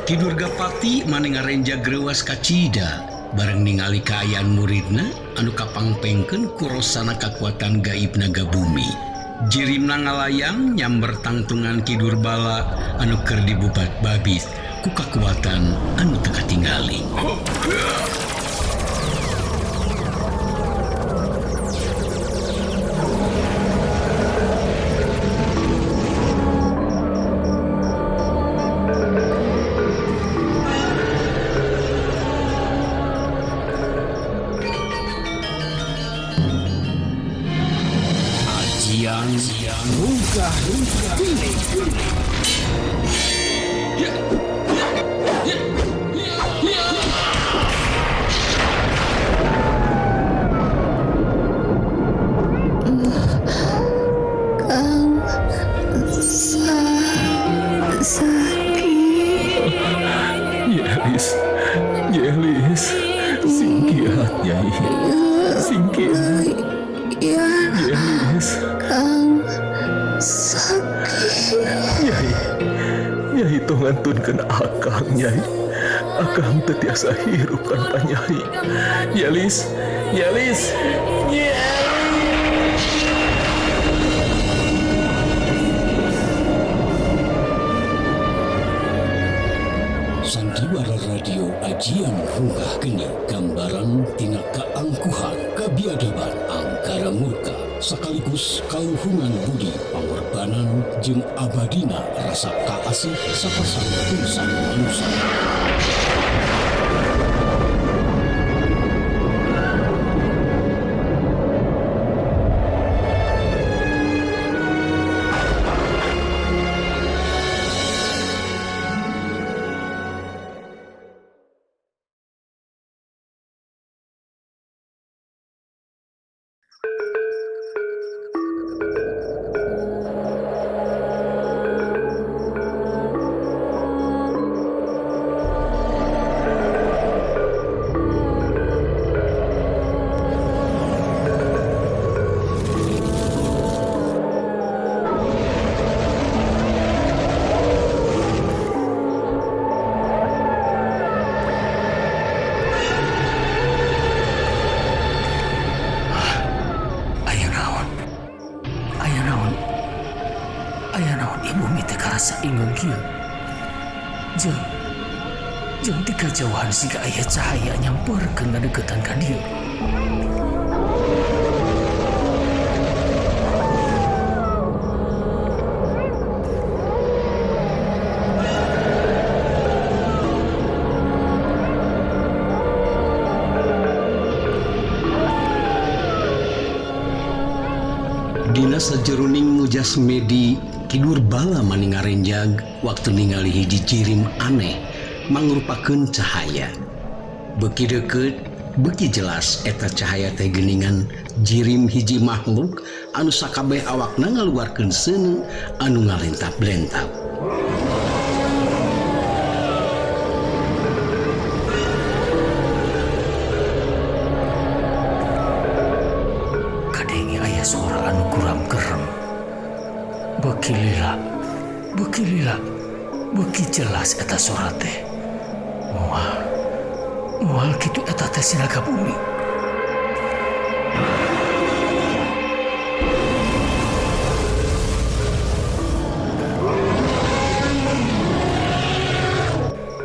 Ki Durgapati mani ngarenjag reuwas kacida bareng ningali kaayaan muridna anu kapangpengkeun ku rosana kakuatan gaib naga bumi. Jirimna ngalayang nyamber tangtungan Ki Durbala anu keur dibubat babit ku kakuatan anu teu katingali. Ajian Rungkah Geni. Kang sakit. Yelis, Yelis, singkiat Nyai, singkiat. Ya, Yelis, Kang sakit. Nyai, Nyai tong ngantunkeun akang Nyai. Akang teu tiasa hirup tanpa Nyai. Yelis, Yelis, Yelis. Sandiwara Radio Ajian Rungkah Geni, gambaran tina kaangkuhan, kabiadaban, angkara murka, sekaligus kaluhungan budi, pangorbanan jeung abadina rasa kaasih sapasang tungsan manusia. Aya naon? Aya naon? Aya naon ieu bumi teh karasa ingeung kieu? Jeung jeung ti kajauhan siga aya cahaya nyamperkeun ngadeukeutan ka dieu. Dina sajeroning mujasmedi Ki Durbala mani ngarenjag waktu ningali hiji jirim aneh mangrupakeun cahaya. Beuki deukeut, beuki jelas eta cahaya teh geuningan jirim hiji makhluk anu sakabeh awakna ngaluarkeun seuneu anu ngalentap-lentap. Kadenge aya suara anu kuram gerem. Beuki lila, beuki lila, beuki jelas eta suara teh. Moal, moal kitu eta teh si naga bumi.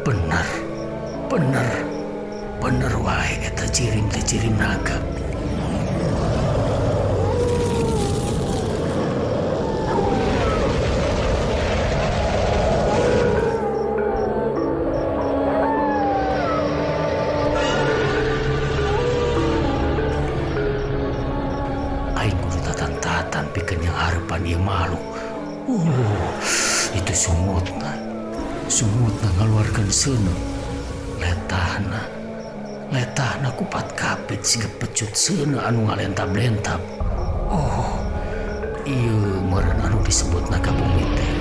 Bener, bener, bener wae eta jirim teh jirim naga. Aing kudu tatan-tatan pikeun yang harapan ieu makhluk. Itu sungutna. Sungutna ngaluarkeun seuneu. Letahna. Letahna kupat kapit siga pecut seuneu anu ngalentab-lentab. Oh, ieu meureun anu disebut naga bumi teh.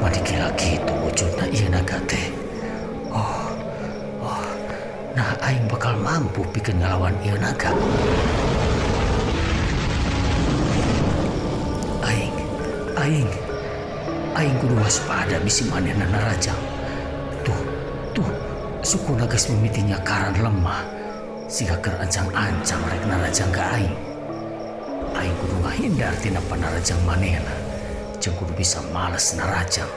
Mani gila kitu wujudna ieu naga teh. Oh, oh, Nah aing bakal mampu pikeun ngalawan ieu naga. Aing, aing, aing kudu waspada bisi manehna narajang. Tuh, tuh, sukuna geus mimiti nyakaran lemah. Siga keur ancang-ancang rek narajang ka aing. Aing kudu ngahindar tina panarajang manehna. Jeung kudu bisa males narajang.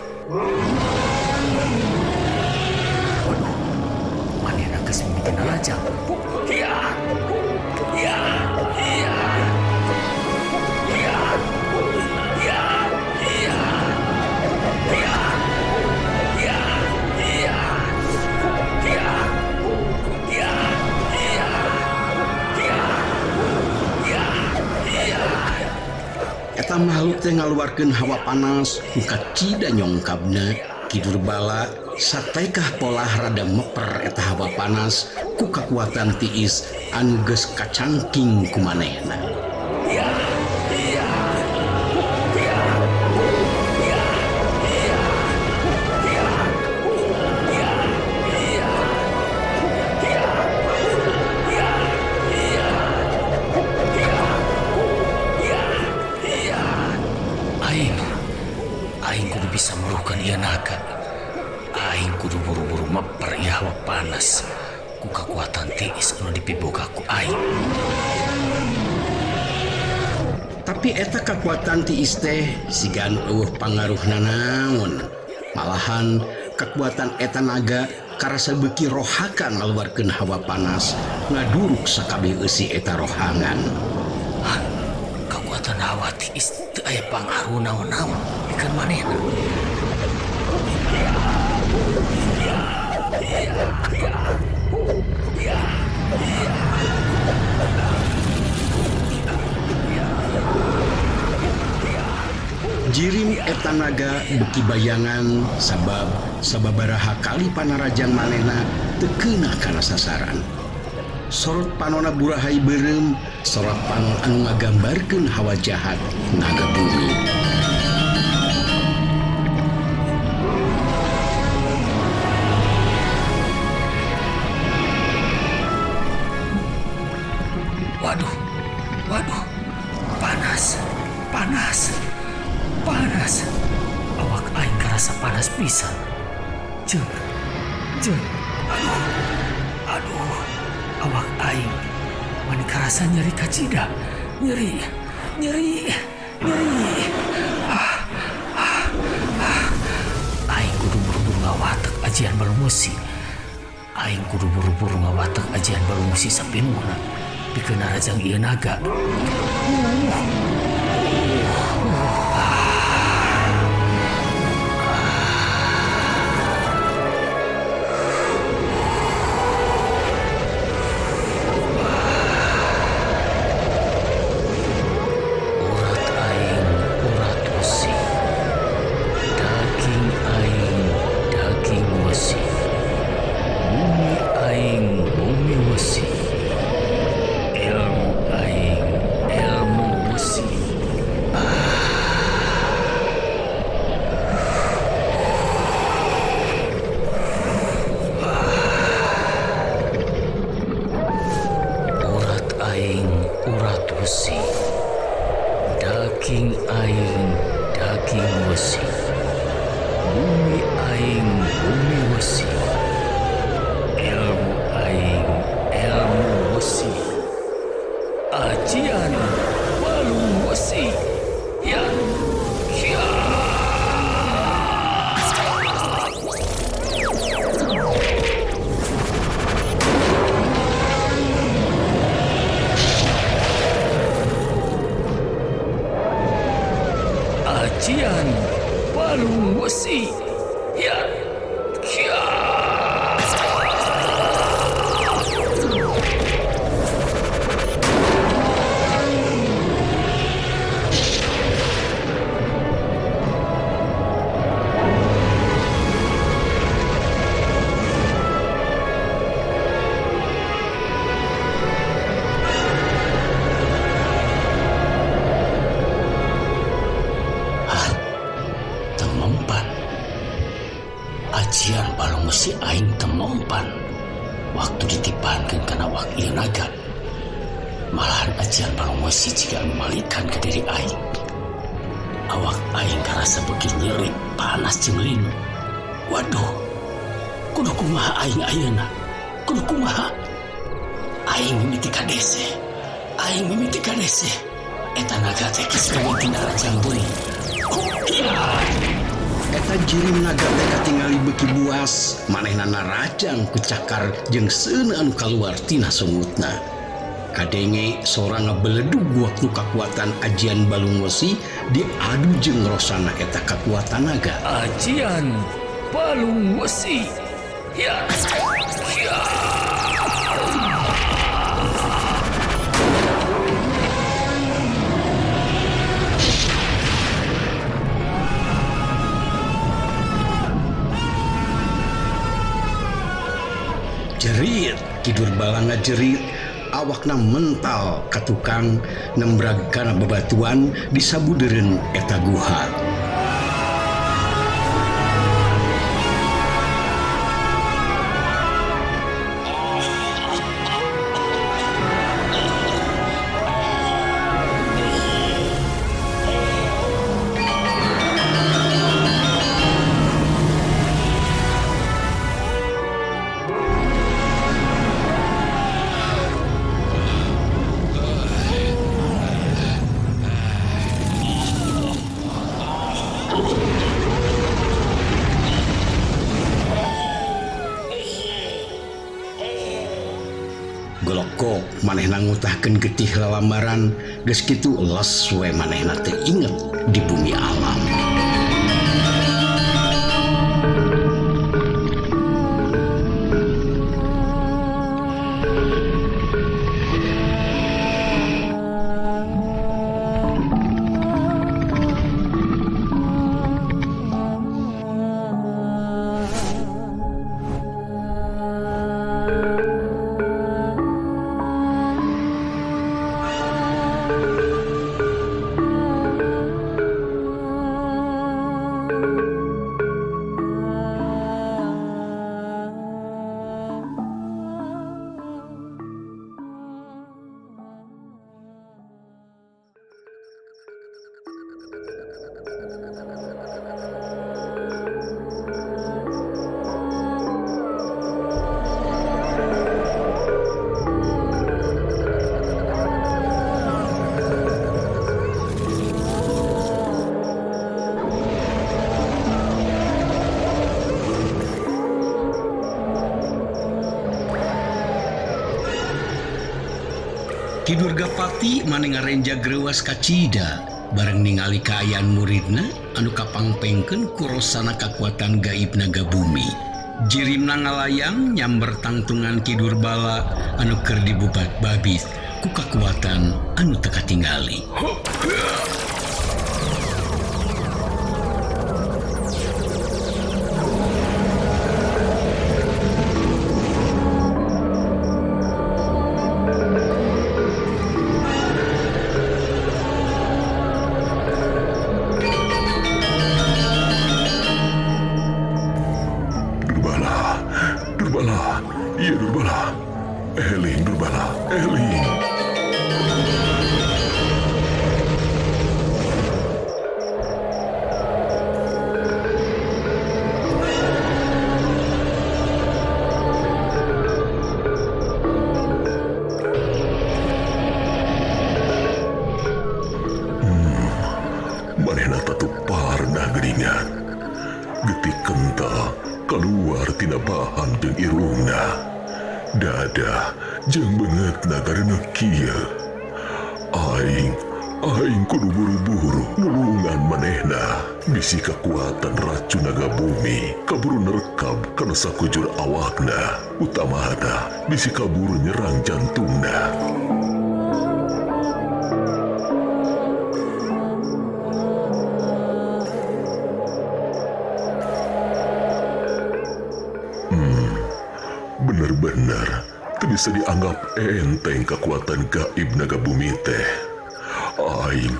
Waduh, manehna geus mimiti narajang. Ya, ya, ya, ya, ya, ya, ya, ya, ya, ya, ya, ya, ya, ya, ya. Eta makhluk teh ngaluarkeun hawa panas ku kacida nyongkabna. Ki Durbala satekah polah rada meper eta hawa panas ku kakuatan tiis anu geus kacangking ku manehna. Ya, ya, ya, ya, ya, ya, ya, ya, ya, ya, ya, ya, ya. Aing, aing kudu bisa meruhkan ieu naga. Aing kudu buru-buru meper ieu hawa panas ku kakuatan tiis anu dipiboga ku aing. Tapi eta kakuatan tiis teh siga anu eueuh pangaruhna naon. Malahan kakuatan eta naga karasa beuki rohaka ngaluarkeun hawa panas ngaduruk sakabeh eusi eta rohangan. Hah, kakuatan hawa tiis teu aya pangaruh naon-naon pikeun manehna. Ya, ya, ya, ya, ya. Jirim eta naga beuki bayangan sabab sababaraha kali panarajang manehna teu keunah kana sasaran. Sorot panona burahai beureum, sorot panon anu ngagambarkeun hawa jahat naga bumi. Waduh, waduh, panas, panas, panas. Awak aing karasa panas pisan. Jeung, jeung, aduh, aduh, awak aing mani karasa nyeri kacida, nyeri, nyeri, nyeri. Ah, ah, ah. Aing kudu buru-buru ngawatek ajian balung wesi. Aing kudu buru-buru ngawatek ajian balung wesi sapinuhna. Pikeun narajang ieu naga. Urat aing urat wesi, daging aing daging wesi, bumi aing bumi wesi, ilmu aing ilmu wesi. Urat aing urat wesi, daging aing daging wesi, bumi aing bumi wesi, ilmu aing ilmu wesi, ajian balung wesi. Ya, ya. Ajian balung wesi. Ya, ya. Temempan. Ajian balung wesi aing temempan. Waktu Waktu ditipankeun kana awak ieu naga, malahan ajian balong wesi jiga anu malikan ka diri aing. Awak aing karasa beuki nyeri, panas jeung linu. Waduh, kudu kumaha aing ayeuna? Kudu kumaha? Aing mimiti kadese. Aing mimiti kadese. Eta naga teh geus mimiti narajang deui. Eta jirim naga teh katingali beuki buas, manehna narajang ku cakar jeung seuneu anu kaluar tina sungutna. Kadenge sora ngabeledug waktu kakuatan ajian balung wesi diadu jeung rosana eta kakuatan naga. Ajian balung wesi. Ya. Ya. Jerit, Ki Durbala ngajerit, awakna mental ka tukang nembrag kana babatuan di sabudeureun eta guha. Golokok manehna ngutahkeun getih lalambaran, geus kitu les we manehna teu inget di bumi alam. Ki Durgapati maneh ngarenja greuwas kacida bareng ningali kaayaan muridna anu kapangpengkeun ku rosana kakuatan gaib naga bumi. Jirimna ngalayang nyamber tangtungan Ki Durbala anu keur dibubat babit ku kakuatan anu teu katingali. Durbala, iya Durbala, eling Durbala, eling. Manehna tatu parna geuningan, getih kental keluar tina bahan jeung irungna, dada jeung beungeutna gareuneuh kieu. Aing kudu buru-buru nulungan manehna. Bisi kakuatan racun naga bumi kaburu nerekab kana sakujur awakna, utamana bisi kaburu nyerang jantungna. Bener-bener teu bisa dianggap enteng kekuatan gaib naga bumi teh. Aing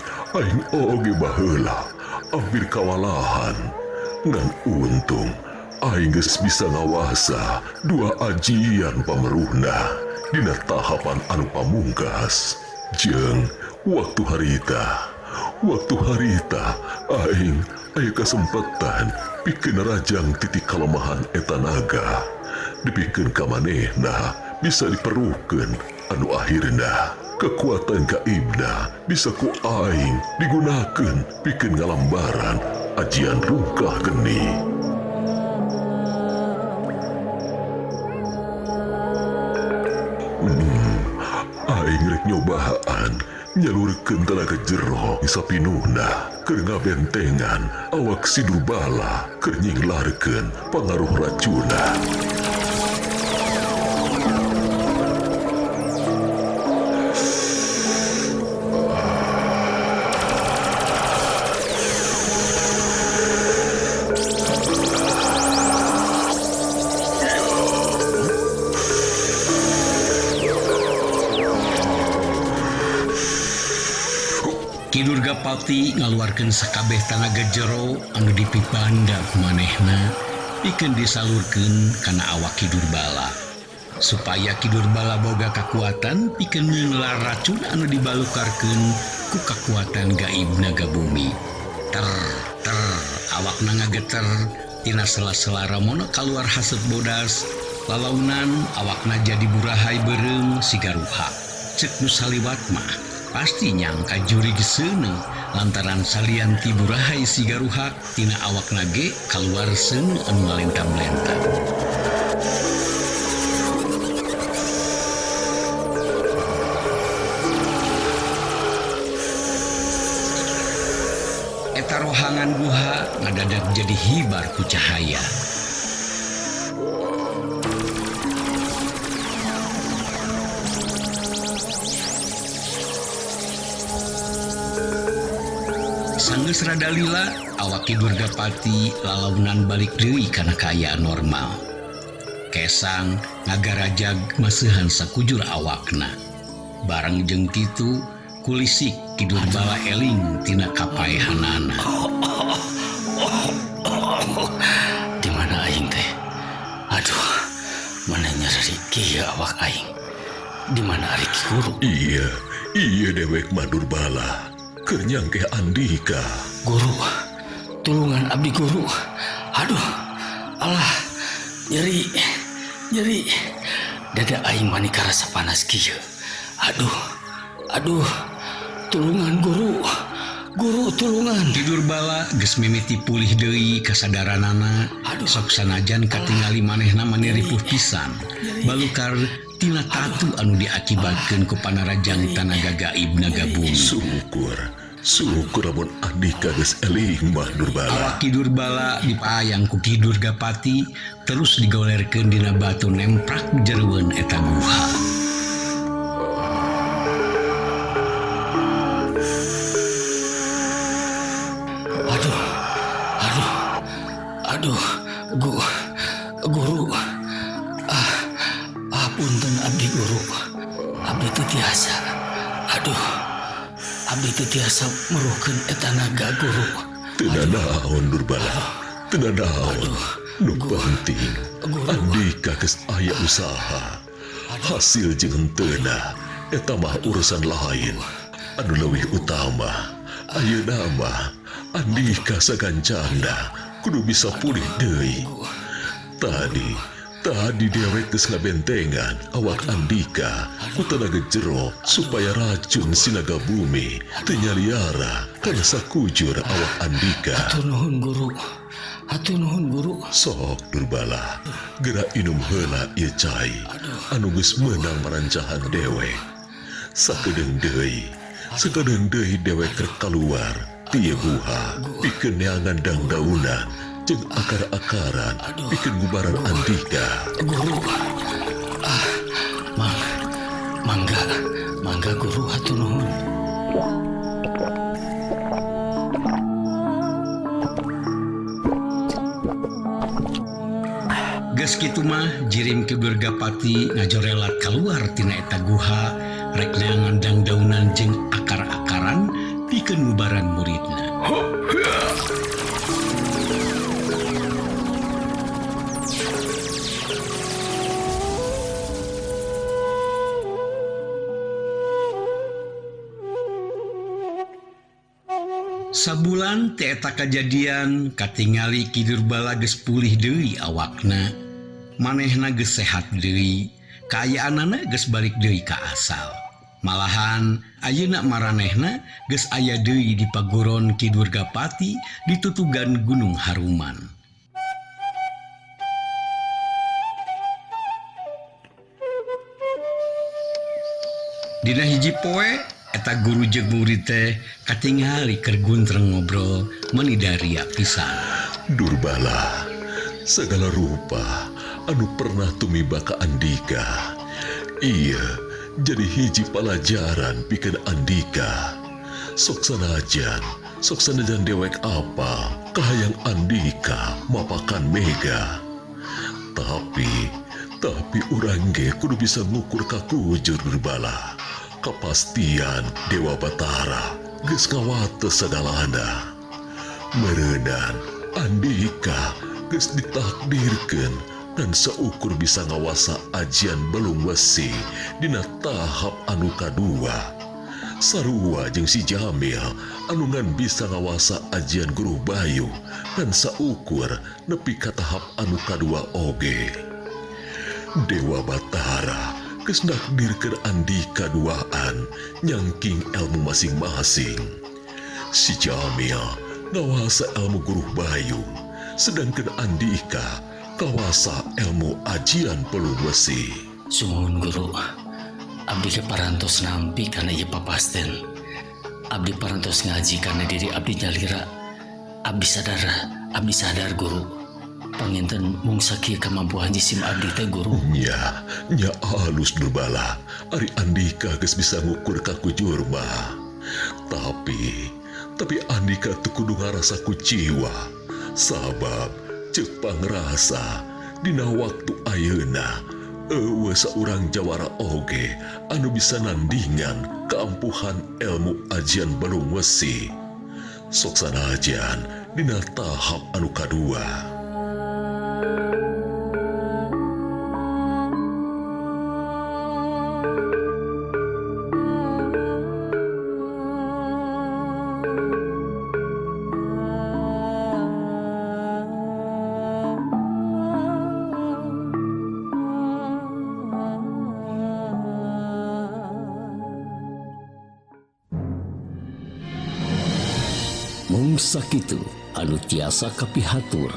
oge baheula hampir kawalahan. Ngan untung Aing geus bisa ngawasa dua ajian pameruhna dina tahapan anu pamungkas. Jeung waktu harita aing aya kasempetan pikeun rajang titik kalemahan eta naga. Dipikeun ka manehna bisa diperuhkeun anu akhirna kekuatan gaibna bisa ku aing digunakeun pikeun ngalambaran ajian rungkah geni. Aing rek nyobaan nyalurkeun tenaga jero sapinuhna keur ngabentengan awak si Durbala keur nyinglarkeun pangaruh racuna. Ki Durgapati ngaluarkeun sakabeh tanaga jero anu dipipanda ku manehna pikeun disalurkeun kana awak Ki Durbala supaya Ki Durbala boga kakuatan pikeun nyinglar racun anu dibalukarkeun ku kakuatan gaib naga bumi. Ter ter awakna ngageter tina sela-sela ramona kaluar haseup bodas, lalaunan awakna jadi burahai beureum siga ruha. Ceuk nu saliwat mah pasti nyangka jurig seuneu lantaran salian ti burahai siga ruhak tina awakna ge kaluar seuneu anu ngalentam-lentam. Eta rohangan guha ngadadak jadi hibar ku cahaya. Sanggeus rada lila, awak Ki Durgapati lalaunan balik deui kana kaayaan normal. Kesang ngagarajag maseuhan sakujur awakna. Bareng jeung kitu, kulisik Ki Durbala eling tina kapaehanana. Di mana aing teh? Aduh, mana nyeri kieu awak aing? Di mana ari Ki Guru? Iya dewek mah Durbala. Keur nyangkeh Andika. Guru, tulungan abdi guru. Aduh, alah, nyeri. Dada aing mani karasa panas kieu. Aduh, tulungan guru. Guru tulungan. Ki Durbala geus mimiti pulih deui kasadaranana. Sok sanajan katingali manehna mani ripuh pisan. Balukar tina tatu anu diakibatkeun ku panarajang tanaga gaib naga bumi. Syukur lamun Andika geus eling mah Durbala. Awak Ki Durbala dipaayang ku Ki Durgapati terus digolerkeun dina batu nemprak jeroeun eta guha. Aduh, guru. Punten abdi guru. Abdi teu tiasa. Aduh, abdi teu tiasa meruhkeun eta naga guru. Teu nanaon Durbala. Teu nanaon. Nu penting Andika geus aya usaha. Hasil jeung henteuna eta mah urusan lain. Anu leuwih utama ayeuna mah Andika sagancana kudu bisa pulih deui. Tadi dewek geus ngabentengan awak Andika ku tanaga jero supaya racun si naga bumi teu nyaliara kana sakujur awak Andika. Hatur nuhun guru. Hatur nuhun guru. Sok Durbala, geura inum heula ieu cai anu geus meunang marancahan dewek. Sakedeung deui dewek rek kaluar ti ieu guha pikeun neangan dangdaunan jeung akar-akaran pikeun gubaran Andika. Guru. Mangga guru hatur nuhun. Geus kitu mah jirim Ki Durgapati ngajorelat kaluar tina eta guha rek neangan dangdaunan jeung akar-akaran pikeun ngubaran muridna. Sabulan ti eta kajadian katingali Ki Durbala geus pulih deui awakna. Manehna geus sehat deui, kaayaanana geus balik deui ka asal. Malahan ayeuna maranehna geus aya deui di paguron Ki Durgapati di tutugan Gunung Haruman. Dina hiji poe eta guru jeung murid teh katingali keur guntreng ngobrol meuni daria pisan. Durbala, segala rupa anu pernah tumiba ka Andika. Iya, jadi hiji palajaran pikeun Andika. Sok sanajan dewek apa kahayang Andika mapakan mega. Tapi urang ge kudu bisa ngukur kakujur Durbala. Kepastian Dewa Batara geus ngawates sagalana. Meureunan Andika geus ditakdirkeun dan seukur bisa ngawasa ajian Balung Wesi dina tahap anu kadua. Sarua jeung si Jamil anu ngan bisa ngawasa ajian Guru Bayu dan saukur nepi ka tahap anu kadua oge. Dewa Batara geus nakdirkeun Andika duaan nyangking ilmu masing-masing. Si Jamil ngawasa ilmu Guru Bayu, sedangkan Andika kawasa ilmu ajian Balung Wesi. Sumuhun guru, abdi ge parantos nampi kana ieu papasten. Abdi parantos ngaji kana diri abdi nyalira. Abdi sadar guru. Panginten mung sakieu kamampuan jisim abdi teh guru. Nya alus Durbala, ari Andika geus bisa ngukur kakujur mah. Tapi Andika teu kudu ngarasa kuciwa. Sabab ceuk pangrasa dina waktu ayeuna eueuh saurang jawara oge anu bisa nandingan keampuhan ilmu ajian Balung Wesi. Sok sanajan dina tahap anu kadua. Mung sakitu anu tiasa kapihatur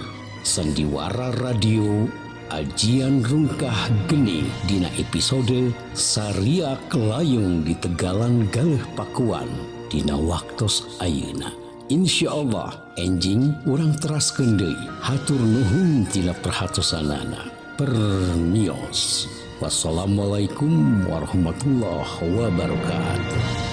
sandiwara radio ajian Rungkah Geni dina episode Sariak Layung di Tegalan Galeh Pakuan dina waktos ayeuna. Insyaallah enjing urang teraskeun deui. Hatur nuhun tina perhatosanana. Permios. Wassalamualaikum warahmatullahi wabarakatuh.